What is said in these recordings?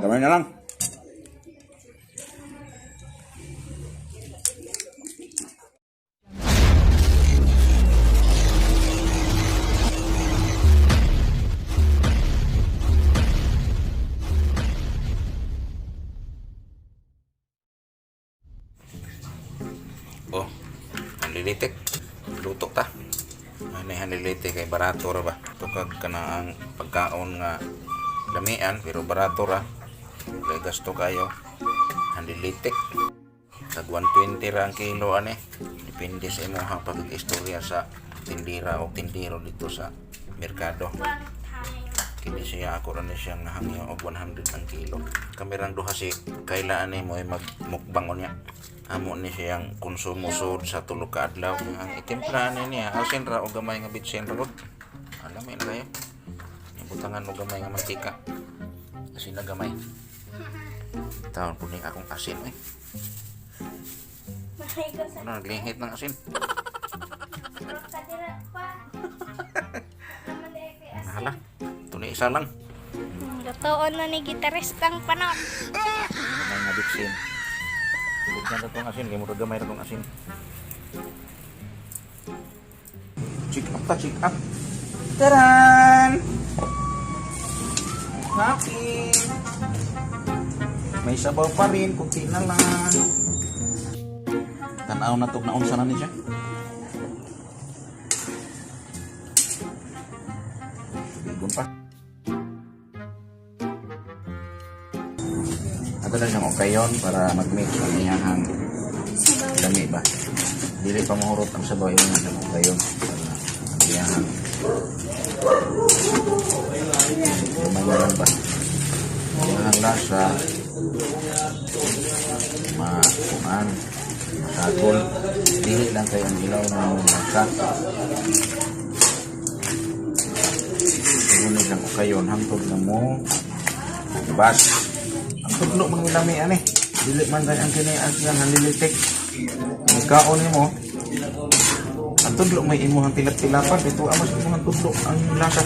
Gamay na lang. Oh, hanlilitik. Luto ta. Ano hanlilitik kay barato ra ba? Tukag ka na ang pagkaon nga lamian pero barato ra. Walay gasto kayo. Hanlilitik. Tag 120 ra ang kilo ani. Depende sa imong pag-istorya sa tindira o tindiro dito sa merkado. Kini siya ako ra ni siyang nahangyo og 100 ang kilo. Kami rang duha si Kayla ani mo ay magmukbang unya. Amo ni siyang konsumo sud sa tulo ka adlaw. Ang itimpla ani niya asin ra og gamay nga bitsin ra gud. Alam na kayo. Ibutangan og gamay nga mantika. Asin na gamay. Taon po ni akong asin eh. Ano naglihit ng asin? Hala, ito ni isa lang. Lutoon na ni gitaristang panot. Gamay nga bitsin. Bugyan na tong asin, kay murag gamay ra tong asin. Check up ta, check up. Taran! Happy! May sabaw pa rin, kunti na lang. Tanaw na tog naunsa na ni siya. Bigon pa. Ato na siyang okayon para mag-mix ang iyahang lami ba. Dili pa mahurot ang sabaw imo siyang okayon para ang iyahang gamay na lang ba. Iyahang lasa makuan masakol dili lang kay ang ilaw ng lasa. Imo na siyang okayon hangtod na mo bas. Ang tudlo man lami ani. Dili man kay ang kini ang siyang hanlilitik. Ang kaon nimo. Ang tudlo may imuhang tilap-tilapan dito amas imuhang tudlo ang lasa.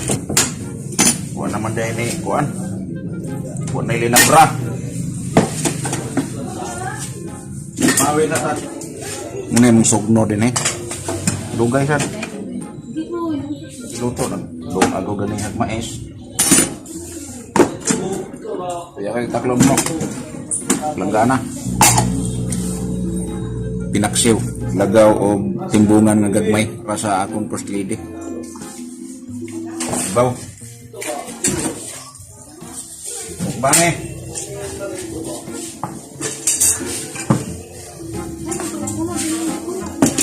Wa naman dahil ni kuan. Wa na linabra. Mawi na ta. Muna imong sugno din eh. Dugay sad. Luto na. Luto gani hag mais. Kaya kayo taklog mo. Langgana. Pinaksiw. Lagaw o timbungan nga gagmay para sa akong first lady. Baw. Mukbang eh.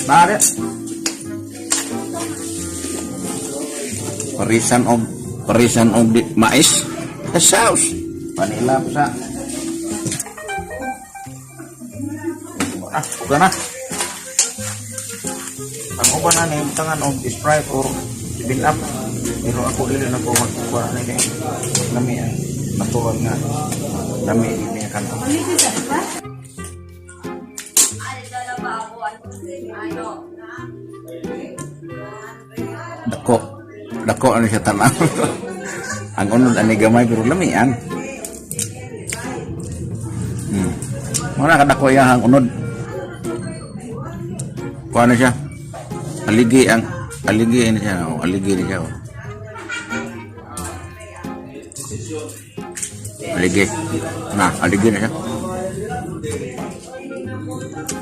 Nare. Parisan og di, mais. Sa sauce. Panila pa sa. Ah, uga na. Ang uban na ni butangan og Sprite or 7 Up. Pero ako dili na ko magkuha na ni lami ang natural nga lami ni kanto. Dako. Dako ano siya tanaw. Ang unod ani gamay pero lamian. Muna kadako iya ang unod. Kuha na siya. Aligi ang aligi ni siya. Oh, aligi ni siya. Oh. Aligi. Na, aligi na siya.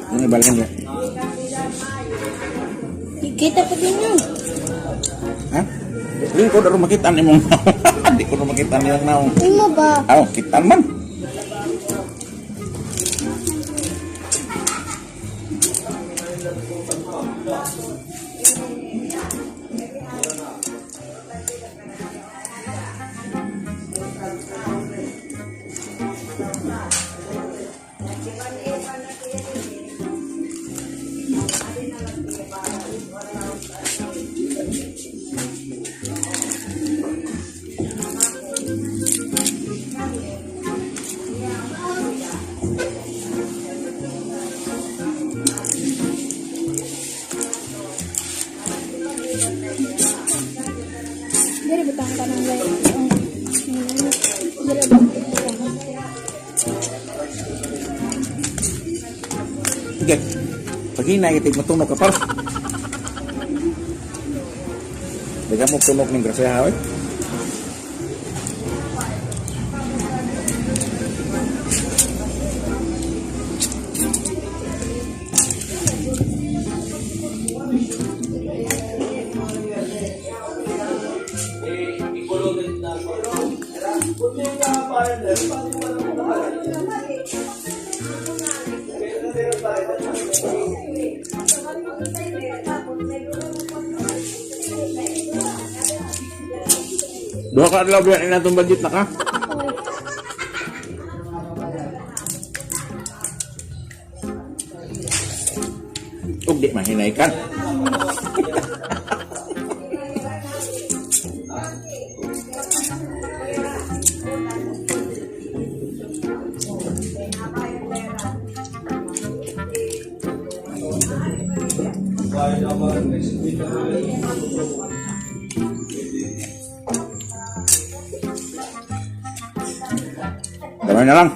Ano balikan niya? Kita pa din yun. Ha? Di ko na makita ni mong. Di ko na makita niyang naong. Imo ba? Aw, kita man. Diri butang ka ng light. Okay. Pag hinay, kitig matunog ka par. Daga mo tunog ng grasya, ha, oy? Duha ka adlaw biya ni natong budget na ka. Ug di mahinay kan. Damay na lang.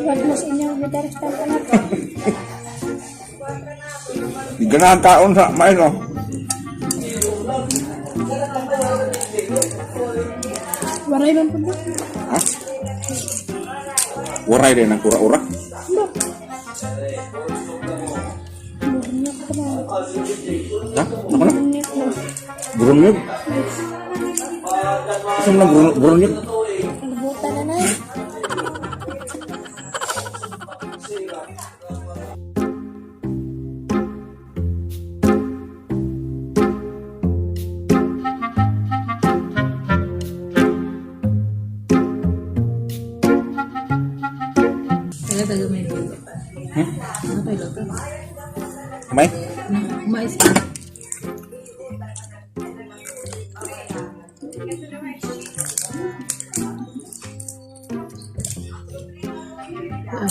Wag mo sa inyong gitaristang panot. Di ganahan taon sa mais oh. Waray man po ba? Ha? Waray din ang kura-ura. Burunyok ka ba? Ha? Ako na. Burunyok na. Burunyog. Asa mo lang burunyog? Kalibutan na na. Kaya tayo may luto pa. Hmm? Ano tayo luto? May? Mais pa. Ah.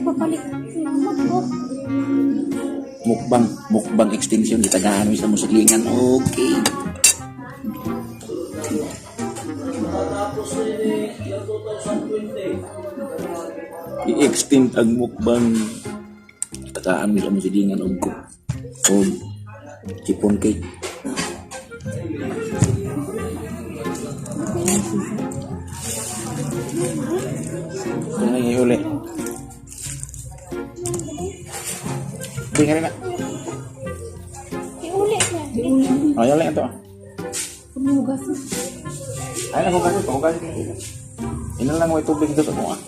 Papalit. Mag ko. Mukbang. Mukbang extinction. Gitagaan mo sa musiklingan. Okay. I-extend ang mukbang. Tagaan mo sa musiklingan og ko. Og chipon cake. Ano yung ihuli? Hindi ka rin na. Iuli na. Oh, yung lang ito. Ah. Pumugas. Ay, ako kasi, ako kasi. Ina lang may tubig dito ko ah.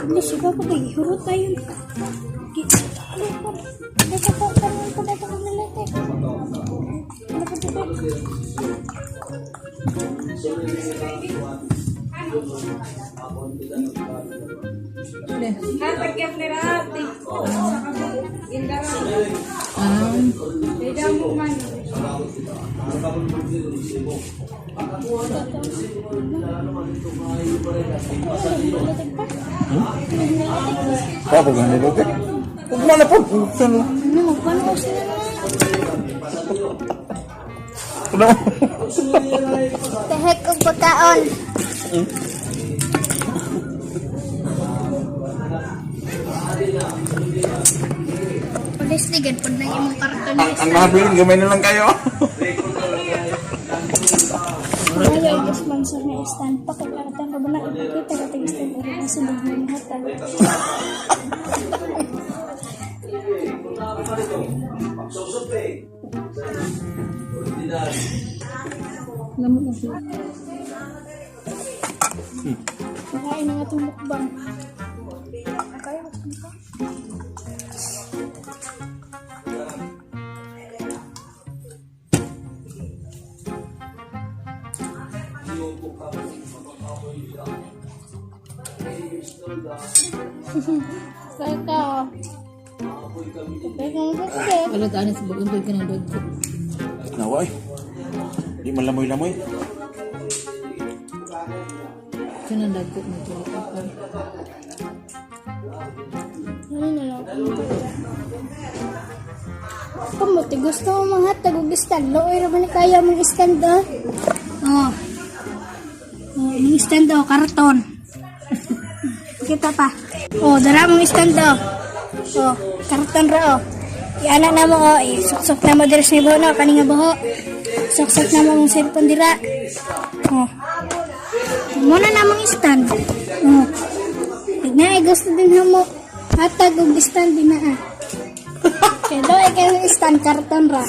Hindi siya pa kay hurot tayo. Ano po? Dito po karon ko dito ko nalate. Ano po dito? Ah. Nalate pa? Ako gani dito. Ug man na po. Sano? Ano magpano ko sila na? Ano? Tahek og pagkaon. Leslie, ganpod na imong karton. Ang nabilin, gamay na lang kayo. Kaya ang sponsor na stand pa kay karton ra ba na ipakita ka tag stand uri na sa mga hatag. Lamot na siya. Makain na nga itong mukbang. Kaya mo ito. Kaya ka. Kaya ka mo kasi. Wala ka sa baguntod ka ng dagko. Nawa eh. Di man lamoy-lamoy. Ka ng dagko mo ito. Ka. Ano na lang ako. Kamuti, gusto mo mga hatag og stand. Looy ra man ni kaya mong stand oh. Oh. Oh, mong stand oh, karton. Kita pa. Oh, dara mong stand oh. Oh, karton ra oh. Iana na mo oh, isuksok na mo diri sa buho no, kani nga buho. Suksok na mo mong cellphone dira. Oh. Muna na mong stand. Oh. Tignan, ay gusto din na mo. Hatag og stand din na ah. Kaya daw ay kayo stand karton ra.